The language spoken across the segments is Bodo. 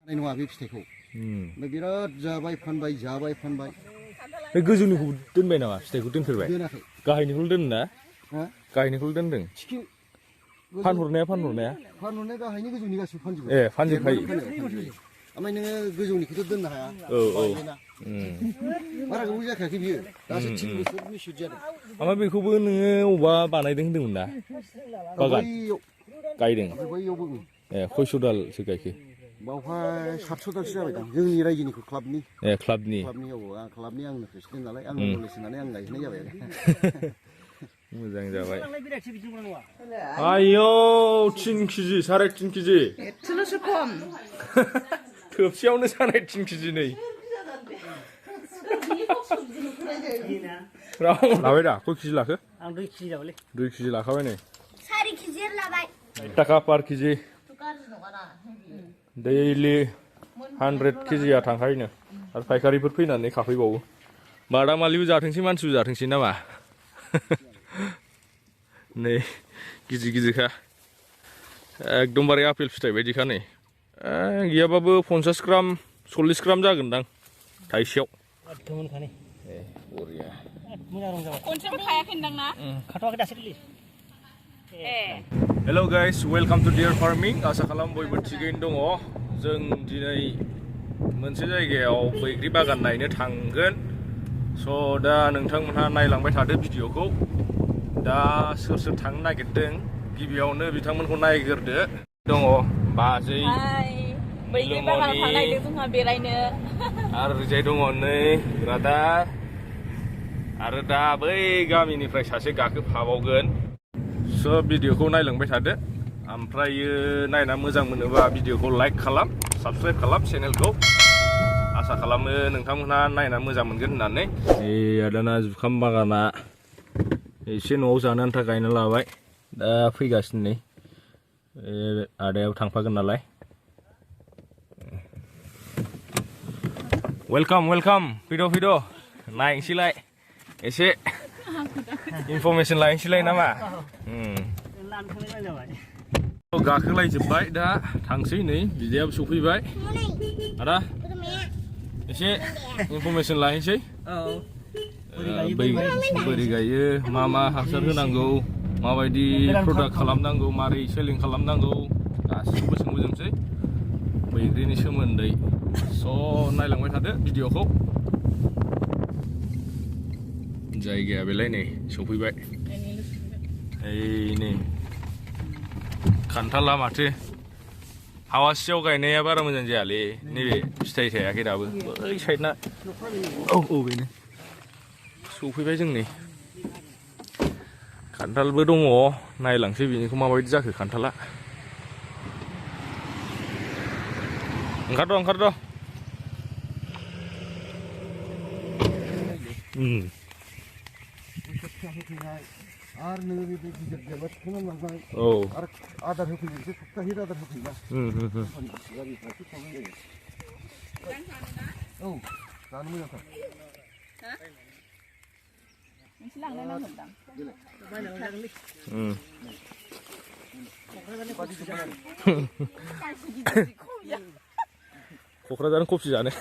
नङा बे फिथाइखौ ओमफ्राय बिराद जाबाय फानबाय बे गोजौनिखौ दोनबाय नामा फिथाइखौ दोनफेरबाय दोनाखै गाहायनिखौल' दोनो ना गाहायनिखौल' दोनदों फानहरनाया गाहायनि गोजौनि गासिबो फानजोबो ए फानजोबखायो ओमफ्राय नोङो गोजौनिखौथ' दोननो हाया बारा गोबाव जाखायाखै बियो दासो 3 बोसोरनि सुट जादों ओमफ्राय बेखौबो नोङो अबा बानायदों होनदोंमोन ना बागान गायदों बैयावबो ए खयस' दालसो गायखो बावहाय 700 दालसो जाबाय दां जोंनि रायजोनिखौ क्लाबनि क्लाबनि आंनो प्रेसिडेन्ट नालाय आंनो नलेज होनानै आं गायहोनाय जाबाय मोजां जाबाय आयौ 3 केजि 3.5 केजि एसेल'सो खम थोबसेयावनो 3.5 केजि नै लाबाय दा खय केजि लाखो आं 2 केजि जाबायलै 2 केजि लाखाबाय नै 4 केजि लाबाय थाखा पार केजि दैलि 100 केजिया थांखायोनो आरो फायखारिफोर फैनानै खाफैबावो बादामालिबो जाथोंसै मानसिबो जाथोंसै नामा नै गिदिरखा एकदमबारे आपेल फिथाइ बायदिखा नै गैयाबाबो 50 ग्राम 40 ग्राम जागोनदां थाइसेयाव ए बरिया खनसेबो खायाखै होनदां ना खाथ'वाखै दासो release hello guys welcome to dear farming आसा खालाम बयबो थिगैनो दङ जों दिनै मोनसे जायगायाव बैग्रि बागान नायनो थांगोन स' दा नोंथांमोनहा नायलांबाय थादो भिडिअखौ दा सोर सोर थांनो नागिरदों गिबियावनो बिथांमोनखौ नायग्रोदो दङ बाजै बैग्रि बागानाव थांनो नागिरदों जोंहा बेरायनो आरो ओरैजाय दङ नै ब्रादार आरो दा बै गामिनिफ्राय सासे गाखोफाबावगोन स' भिडिअखौ नायलांबाय थादो ओमफ्रायो नायना मोजां मोनोबा भिडिअखौ लाइक खालाम साबस्क्राइब खालाम चेनेलखौ आसा खालामो नोंथांमोनहा नायना मोजां मोनगोन होननानै आदाना जुखाम बागाना एसे न'आव जानो आन्था गायना लाबाय दा फैगासिनो नै आदायाव थांफागोन नालाय वेलकाम फैद' नायनोसैलाय एसे इनफरमेसन लायनोसैलाय नामा गाखोलायजोब्बाय दा थांसै नै बिदायाबो सफैबाय आदा एसे इनफरमेसन लाहैसै बोरै गायो मा हासार होनांगौ माबायदि प्रडाक्ट खालामनांगौ मारै सेलिं खालामनांगौ गासिखौबो सोंबोजोबसै बैग्रिनि सोमोन्दै स' नायलांबाय थादो भिडिअखौ जायगाया बेलाय नै सफैबाय नै खान्थाला माथो हावासियाव गायनाया बारा मोजां जायालै नैबे फिथाइ थायाखै दाबो बै साइडना औ बेनो सफैबाय जों नै खान्थालबो दङ नायलांसै बेनिखौ माबायदि जाखो खान्थाला ओंखारद' आरो नोङो बे गिदिर देरबा थिखांना लांबाय आरो आदार होफैनोसै सप्ताहे आदार होफैबा औ जानो मोजांथार नोंसोर लांनो नांगोनदां क'क्राझार कफि जानो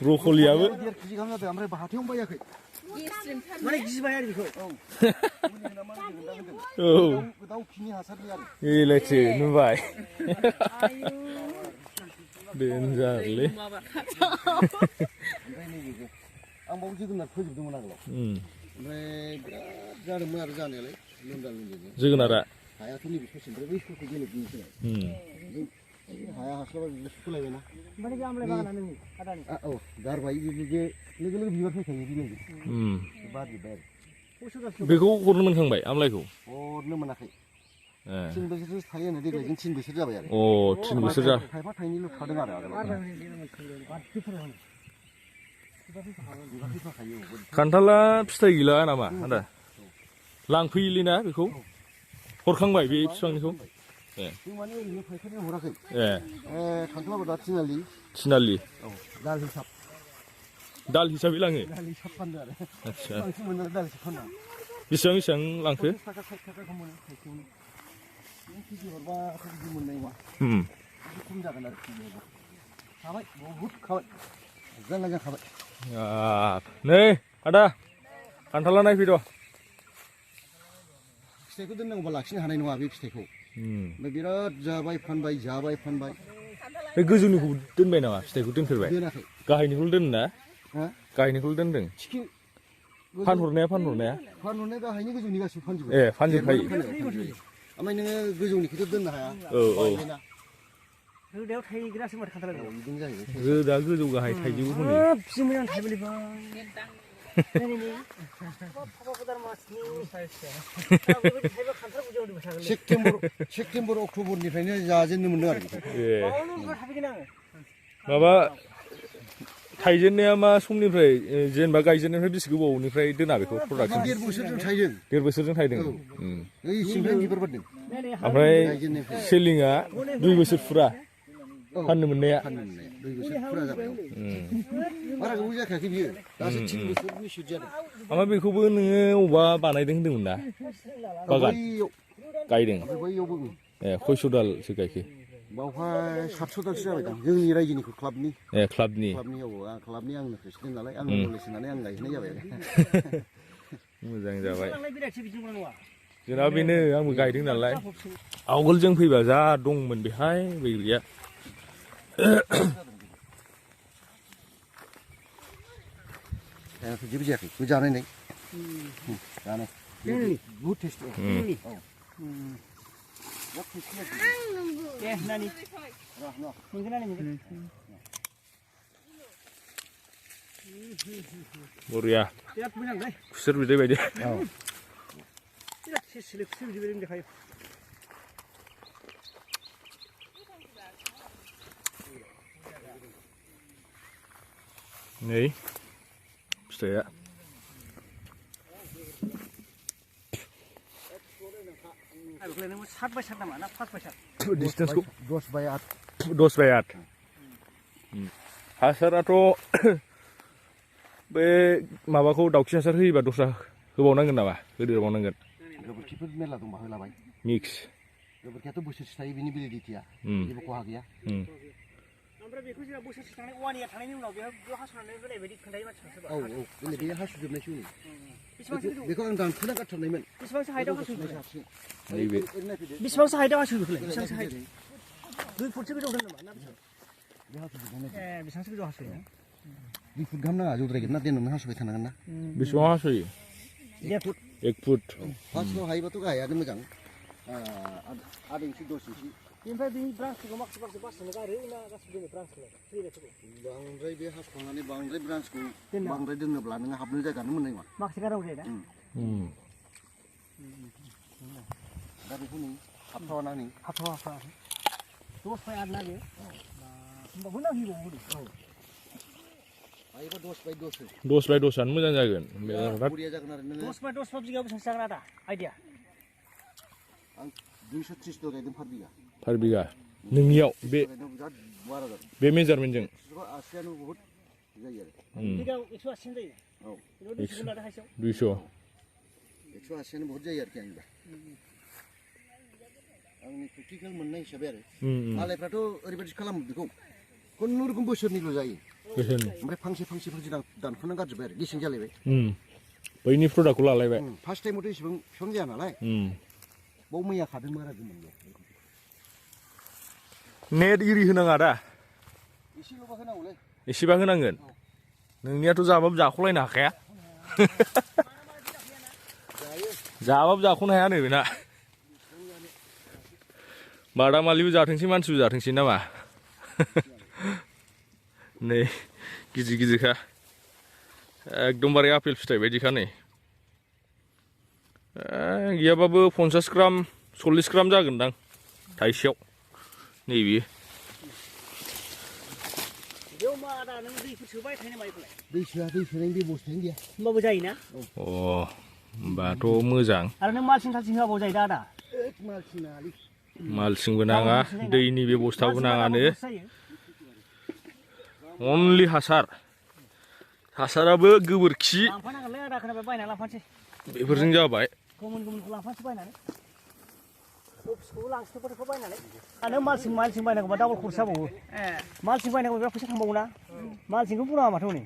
ब्रकलियाबो 1.5 केजि गाहाम जादों ओमफ्राय हाथायावनो बायाखै माने गिबाय आरो बेखौ दाउ खिनि हासारनि आरो एलायथो नुबाय देनजारलै ओमफ्राय नैबे आं बाव जोगोनार फोजोबदोंमोन आगोलाव ओमफ्राय बिराद जादोंमोन आरो जानायालाय लोमजा जोगोनारा हायाथ' नैबे ससेनिफ्राय बै ससे गेलेफिननोसै हाया हास्लाबा बिदिनो सुखुलायबायना माने बे आमलाय बागाना नोंनि आदानि औ गारबाय बे लोगो बिबार फैखायो बिलाइजों बारजोब्बाय आरो बेखौ हरनो मोनखांबाय आमलाइखौ हरनो मोनाखै 3 बोसोरसो थायो होनो देग्लायजों 3 बोसोर जाबाय आरो 3 बोसोर जा खायफा थाइनैल' थादों आरो खान्थाला फिथाइ गैला नामा आदा लांफैयोलै ना बेखौ हरखांबाय बे बिफांनिखौ जों माने ओरैनो फायखारि हराखै खान्थालाबो दा थिनालि औ दाल हिसाबै लाङो दाल हिसाब फानदो आरो आच्छा बांसिन मोनो दाल हिसाब फानदों बेसेबां लांखो 50 थाखा 60 थाखाखौ मोनो केजि हरबा केजि मोननाय नङा खम जागोन आरो केजि हरबा खाबाय बहुद खाबाय मोजां खाबाय नै आदा खान्थाला नायफैद' फिथाइखौ दोननांगौबा लाखिनो हानाय नङा बे फिथाइखौ ओमफ्राय बिराद जाबाय फानबाय बे गोजौनिखौ दोनबाय नामा फिथाइखौ दोनफेरबाय दोनाखै गाहायनिखौल' दोनो ना गाहायनिखौल' दोनदों फानहरनाया गाहायनि गोजौनि गासिबो फानजोबो ए फानजोबखायो ओमफ्राय नोङो गोजौनिखौथ' दोननो हाया रोदायाव थायग्रासो माथो खान्थाला बिदिनो जाहैबाय रोदा गोजौ गाहाय थाइजौबो हनै बिसि मोजां थाइबोलै सेप्तेम्बर अक्ट'बरनिफ्रायनो जाजेननो मोनदों आरो माबा थाइजेननाया मा समनिफ्राय जेनेबा गायजेननायनिफ्राय बेसे गोबावनिफ्राय दोना बेखौ प्रडाक्टखौ 1.5 बोसोरजों थाइदों 1.5 बोसोरजों थाइदों सिंनिफ्राय बिबार बारदों ओमफ्राय सेलिंआ 2 बोसोर फुरा फाननो मोननाया 2 बोसोर फुरा जाबाय बारा गोबाव जाखायाखै बियो दासो 3 बोसोरनि सुद जादों ओमफ्राय बेखौबो नोङो अबा बानायदों होन्दोंमोन ना बागान गायदों बैयावबो ए खयस' दालसो गायखो बावहाय 700 दालसो जाबाय दां जोंनि रायजोनिखौ क्लाबनि क्लाबनि क्लाबनि आंनो प्रेसिडेन्ट नालाय आंनो नलेज होनानै आं गायहोनाय जाबाय आरो मोजां जाबाय जोंना बेनो आंबो गायदों नालाय आवगोल जों फैबा जा दंमोन बेहाय बैग्रिया जेबो जायाखै बे जानाय बहुद टेस्ट बरिया खुसेर बिदै बायदि नै फिथाइया डिसटेन्सखौ 10 बाय 8 हासाराथ' बे माबाखौ दाउखि हासार होयोबा दस्रा होबावनांगोन नामा होदेरबावनांगोन गोबोरखिफोर मेरला दंबा होलाबाय मिक्स गोबोरखियाथ' बोसोरसे थायो बिनि भेलिडिटिया जेबो खहा गैया ओमफ्राय बेखौ जोंहा बोसोरसे थांनाय 1 इयार थांनायनि उनाव बेयाव हास'नानै होनाय बायदि खोन्थायो मानसिफोरा बे हासुजोबनायसो बेखौ आं दानख'ना गारथारनायमोन बेसेबांसो हाइटआव हास'यो नैबे बेसेबांसो हाइटआव हास'यो बेखौलाय बेसेबांसो हाइट 2 फुटसो गोजौ दोन नामा ना बेसेबांसो गोजौ हास'यो 2 फुट गाहाम नाङा जौद्रायगोन ना देनावनो हास'बाय थानांगोन ना बेसेबां हास'यो 1 फुट फार्स्टआव हायोबाथ' गाहायानो मोजां 8 इन्सि 10 इन्सि बेनिफ्राय बेनि ब्रान्सखौ माखासे बासिनो गारो ना गासिबो दोनो ब्रान्सखौलाय बांद्राय बे हास'खांनानै बांद्राय ब्रान्सखौ बांद्राय दोनोब्ला नोङो हाबनो जायगानो मोननाय नङा माखासे गारनांगौ जायो दा बेखौ नै हाबथावा नै 10 बाय 8 ना बे होमबाबो नांगौ हायोबा 10 बाय 10 10 बाय 10 आनो मोजां जागोन बरिया जागोन आरो नोङो 10 बाय 10 बिगायाव बेसेबांसो जागोन आदा आइडिया आं 230 दं गायदों पार बिगा नोंनियाव बे मेजारमेन्टजों 80आनो बहुत जायो आरो बिगायाव 180 जायो औ 200 180आनो बहुत जायो आरोखि आंनिबा आंनि प्रेक्टिकेल मोननाय हिसाबै आरो मालायफ्राथ' ओरैबायदि खालामो बेखौ खुनुरुखुम बोसोरनैल' जायो ओमफ्राय फांसे दानख'ना गारजोब्बाय आरो गेसें जालायबाय बैनि प्रडाक्टखौ लालायबाय फार्स्ट टाइमावथ' इसेबां जाया नालाय बाव मैया खादोंमोन आरो गोमोन नेट इरि होनाङा दा एसेल'बा होनांगौलै एसेबा होनांगोन नोंनियाथ' जाबाबो जाख'लायनो हाखाया जाबाबो जाख'नो हाया नै बेना बादामालिबो जाथोंसै मानसिबो जाथोंसै नामा नै गिदिरखा एकदमबारे आपेल फिथाइ बायदिखा नै गैयाबाबो 50 ग्राम 40 ग्राम जागोनदां थाइसेयाव नैबे दै सोनायनि बेबस्थायानो गैया होमबाबो जायोना होमबाथ' मोजां आरो नों मालसिं थालसिं होआबाबो जायो दा आदा मालसिंबो नाङा दैनि बेबस्थाबो नाङानो अनलि हासाराबो गोबोरखि बेफोरजों जाबाय फिसखौबो लांसिनो गथ'खौ बायनानै आरो मालसिं बायनांगौबा डाबल खरस जाबावो मालसिं बायनांगौ बिराद फैसा थांबावोना मालसिंखौ बुङा माथो हनै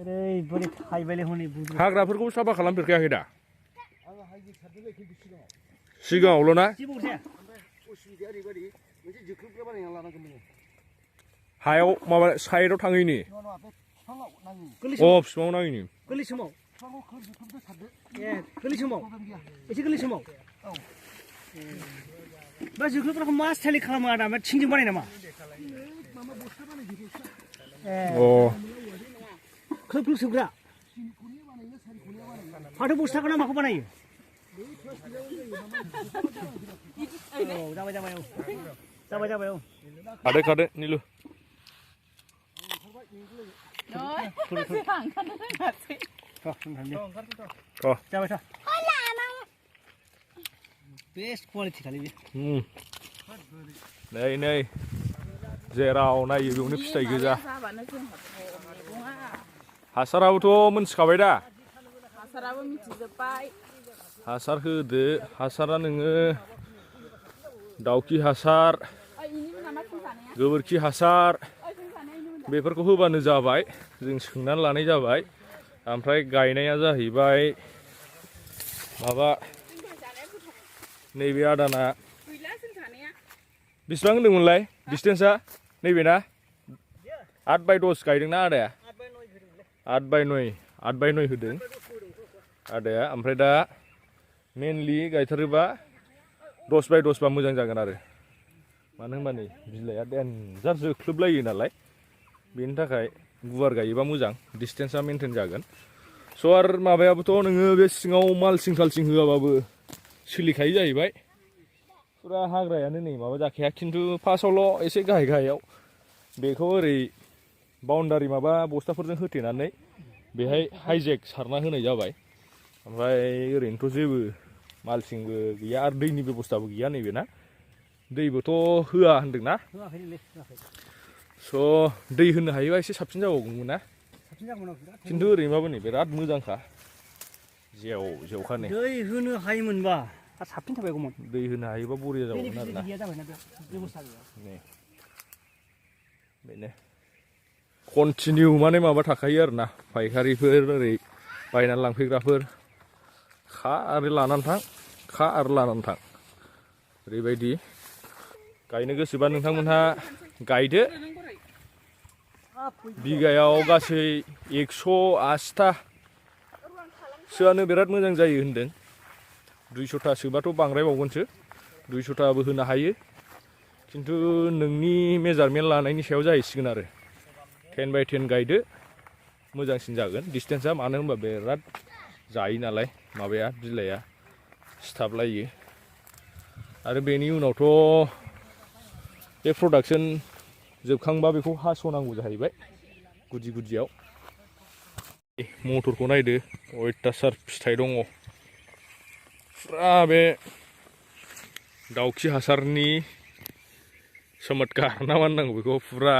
ओरैबायदि थाइबायलै हनै हाग्राफोरखौ साफा खालामफेरखायाखै दा सिगाङावल' ना उसुबिदाया ओरैबायदि मोनसे जोख्लोबग्रा बानायना लानांगोन नोङो हायाव माबा साइडआव थाङैनि बिफाङाव नाङैनि गोरलै समाव गोरलै समाव एसे गोरलै समाव बा जोख्लोबग्राखौ मा स्टाइलनि खालामो आदा थिंजों बानाय नामा खोब खोब सोबग्रा फाथो बस्थाखौ ना माखौ बानायो जाबाय खादो निलु बेस्ट क्वालिटि खालि नै जेराव नायो बेयावनो फिथाइ गोजा हासाराबोथ' मोनथिखाबाय दा हासाराबो मिथिजोब्बाय हासार होदो हासारा नोङो दाउखि हासार गोबोरखि हासार बेफोरखौ होबानो जाबाय जों सोंनानै लानाय जाबाय ओमफ्राय गायनाया जाहैबाय माबा नैबे आदाना बेसेबां होनदोंमोनलाय डिसटेन्सआ नैबे ना 8x10 गायदोंना आदाया 8x9 होदों आदाया ओमफ्राय दा मेनलि गायथारोबा 10x10 बा मोजां जागोन आरो मानो होनबा नै बिलाइआ देन्जार जोख्लोबलायो नालाय बेनि थाखाय गुवार गायोबा मोजां डिसटेन्सआ मेनटेन जागोन स' आरो माबायाबोथ' नोङो बे सिङाव मालसिं थालसिं होआबाबो सोलिखायो जाहैबाय फुरा हाग्रायानो नै माबा जाखाया खिन्थु फार्स्टआवल' एसे गाहायाव बेखौ ओरै बाउन्डारि माबा बस्थाफोरजों होथेनानै बेहाय हाइजेक सारना होनाय जाबाय ओमफ्राय ओरैनोथ' जेबो मालसिंबो गैया आरो दैनि बेबस्थाबो गैया नैबे ना दैबोथ' होआ होनदोंना स' दै होनो हायोबा एसे साबसिन जाबावगौमोन ना खिन्थु ओरैनोबाबो नै बिराद मोजांखा जेवखा नै दै होनो हायोमोनबा साबसिन थाबायगौमोन दै होनो हायोबा बरिया जाबावगोन आरोना बेनो कन्टिनिउ माने माबा थाखायो आरोना फायखारिफोर ओरै बायनानै लांफैग्राफोर खा आरो लानानै थां ओरैबायदि गायनो गोसोबा नोंथांमोनहा गायदो बिगायाव गासै 180टा सोआनो बिराद मोजां जायो होनदों 200टा सोबाथ' बांद्रायबावगोनसो 200टाबो होनो हायो खिन्थु नोंनि मेजारमेन्ट लानायनि सायाव जाहैसिगोन आरो 10x10 गायदो मोजांसिन जागोन डिसटेन्सआ मानो होनबा बिराद जायो नालाय माबाया बिलाइआ सिथाबलायो आरो बेनि उनावथ' बे प्रडाक्सन जोबखांबा बेखौ हास'नांगौ जाहैबाय गुदियाव मटरखौ नायदो अयथासार फिथाइ दङ फुरा बे दाउखि हासारनि चमत्कार ना मा होननांगौ बेखौ फुरा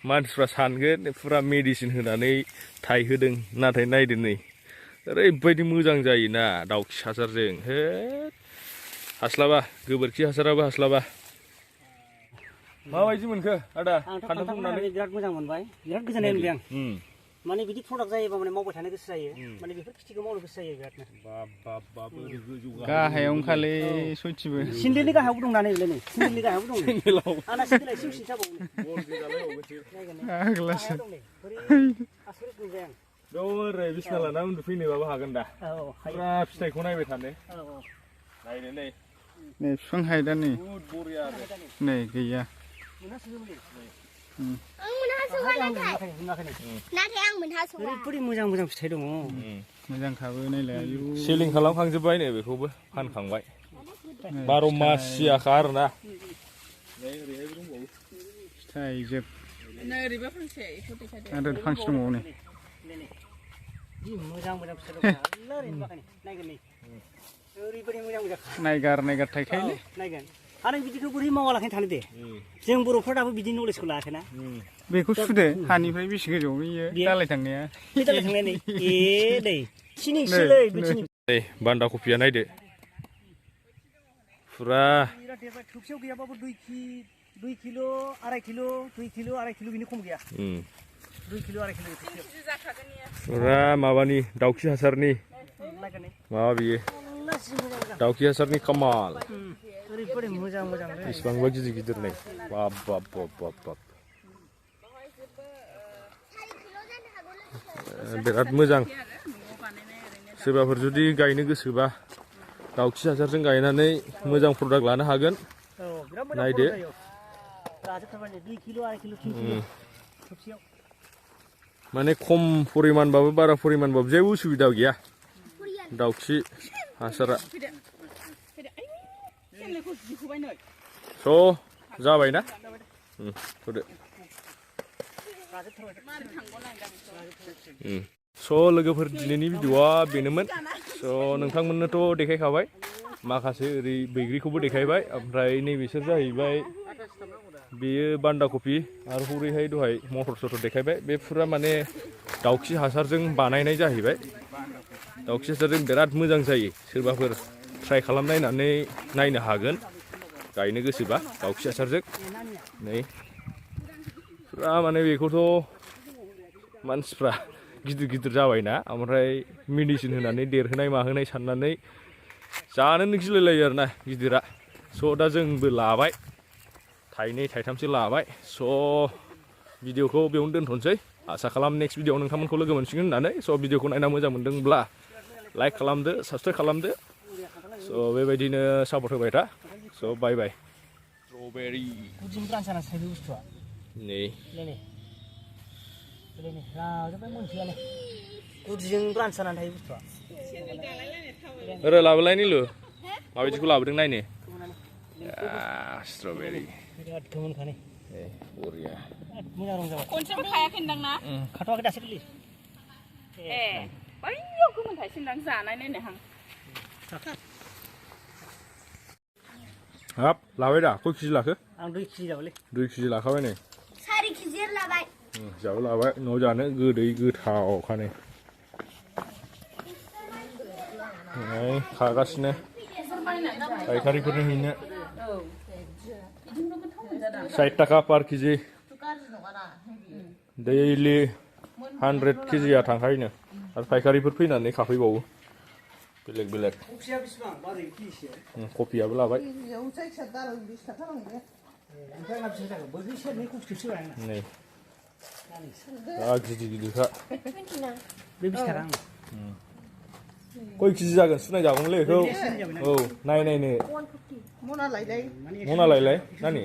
मानसिफ्रा सानगोन फुरा मेडिसिन होनानै थाइहोदों नाथाय नायदो नै ओरैबायदि मोजां जायोना दाउखि हासारजों हे हास्लाबा गोबोरखि हासाराबो हास्लाबा माबायदि मोनखो आदा खान्थाल संनानै बिराद मोजां मोनबाय बिराद गोजोननाय मोनबाय आं माने बिदि प्रडाक्ट जायोबा माने मावबाय थानो गोसो जायो माने बेफोर खेथिखौ मावनो गोसो जायो बिरादनो गाहायाव खालि सयथिबो सिन्देलनि गाहायावबो दं नानै नै सिन्देलनि गाहायावबो दं आंना सिन्देला एसे उसिन जाबावो बेयाव ओरै बिसिना लाना उन्दुफैनोबाबो हागोन दा फुरा फिथाइखौ नायबाय थानो नायनो नै बिफां हायदा नै बरिया नै गैया ओरैबायदि मोजां फिथाइ दङ मोजांखाबो नायलाय सेलिं खालामखांजोब्बाय नै बेखौबो फानखांबाय 12 मासियाखा आरोना फिथाइ जोब ओरैबो फांसे आरो फांसे दंबावो नै मोजां फिथाइ दङ नायगोन नै ओरैबायदि मोजां नायगार थाइखायो नायगोन आरो बिदिखौ बोरै मावालाखैनो थानो दे जों बर'फ्रा दाबो बिदि नलेजखौ लायाखैना बेखौ सुदो हानिफ्राय बेसे गोजौ बियो दालाय थांनाया नै बान्दा कफिया नायदो फुरा बिराद देरबाय थोबसेयाव गैयाबाबो 2 किल' 2.5 किल' 2 किल' 2.5 किल' बिनि खम गैया 2 किल' 2.5 किल' थोबसेयाव फुरा माबानि दाउखि हासारनि माबा बियो दाउखि हासारनि कमाल ओरैबायदि मोजां मोजां बेसेबांबा गिदिर गिदिर नै बाब बाब बाब बाब बाब बिराद मोजां सोरबाफोर जुदि गायनो गोसोबा दाउखि हासारजों गायनानै मोजां प्रडाक्ट लानो हागोन नायदो माने खम परिमानबाबो बारा परिमानबाबो जेबो उसुबिदा गैया दाउखि हासारा स' जाबायना थ'दो स' लोगोफोर दिनैनि भिडिअ'आ बेनोमोन स' नोंथांमोननोथ' देखायखाबाय माखासे ओरै बैग्रिखौबो देखायबाय ओमफ्राय नैबेसोर जाहैबाय बेयो बान्दा कफि आरो हरैहाय दहाय मटर सटर देखायबाय बे फुरा माने दाउखि हासारजों बानायनाय जाहैबाय दाउखि हासारजों बिराद मोजां जायो सोरबाफोर ट्राइ खालामनायनानै नायनो हागोन गायनो गोसोबा दाउखि हासारजों नै फुरा माने बेखौथ' मानसिफ्रा गिदिर गिदिर जाबायना ओमफ्राय मेडिसिन होनानै देरहोनाय माहोनाय साननानै जानोनो गिलायलायो आरोना गिदिरा स' दा जोंबो लाबाय थाइनै थाइथामसो लाबाय स' भिडिअ'खौ बेयावनो दोनथ'नोसै आसा खालाम नेक्स्ट भिडिअ'आव नोंथांमोनखौ लोगो मोनसिगोन होननानै स' भिडिअ'खौ नायना मोजां मोनदोंब्ला लाइक खालामदो साबसक्राइब खालामदो स' बेबायदिनो सापर्ट होबाय था स' बाय बाय स्ट्रबेरि नै गुदिजों ब्रान्स जानानै थायो बुस्थुआ ओरै लाबोलाय निलु माबायदिखौ लाबोदों नायनो स्ट्रबेरि बिराद गोमोनखानि बरिया मोजां रं जाबाय खनसेबो खायाखैदां ना खाथ'वाखै दासो गोरलै ए बैयाव गोमोन थाइसिनदां जानाय नायनो हाब लाबाय दा खय केजि लाखो आं 2 केजि जाबायलै 2 केजि लाखाबाय नै 4 केजि लाबाय जाबो लाबाय न'आव जानो गोदै गोथावखानो खागासिनो फायखारिफोरनो हैनो 60 थाखा पार केजि दैलि 100 केजिया थांखायोनो आरो फायखारिफोर फैनानै खाफैबावो बेलेग बेलेग कफियाबो लाबाय नै गिदिर गिदिरखा कय केजि जागोन सुनायजागौमोनलै बेखौ औ नायनो मना लायलाय नानि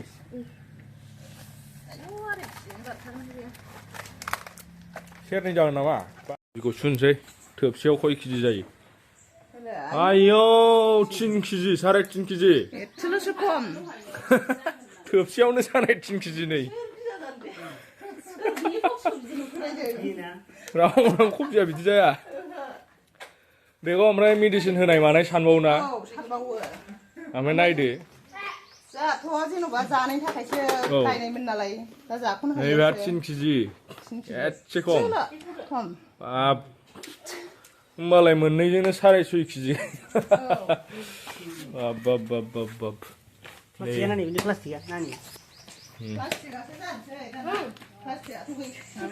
सेरनै जागोन नामा बेखौ सुनसै थोबसेयाव कय केजि जायो आयौ 3 केजि 3.5 केजि एसेल'सो खम थोबसेयावनो 3.5 केजि नै रावनाव कफिया बिदि जाया बेखौ ओमफ्राय मेडिसिन होनाय मानाय सानबावो ना ओमफ्राय नायदो जाथ'आ जेन'बा जानायनि थाखायसो गायनायमोन नालाय दा जाख'नो हायो नैबे 3 केजि एसे खम बाब होमबालाय मोननैजोंनो 6.5 केजि बाब बाब बाब बाब बाब प्लास्टिकआ नानि प्लास्टिकआ नानि प्लास्टिकआसो जानोसै प्लास्टिकआथ' गैया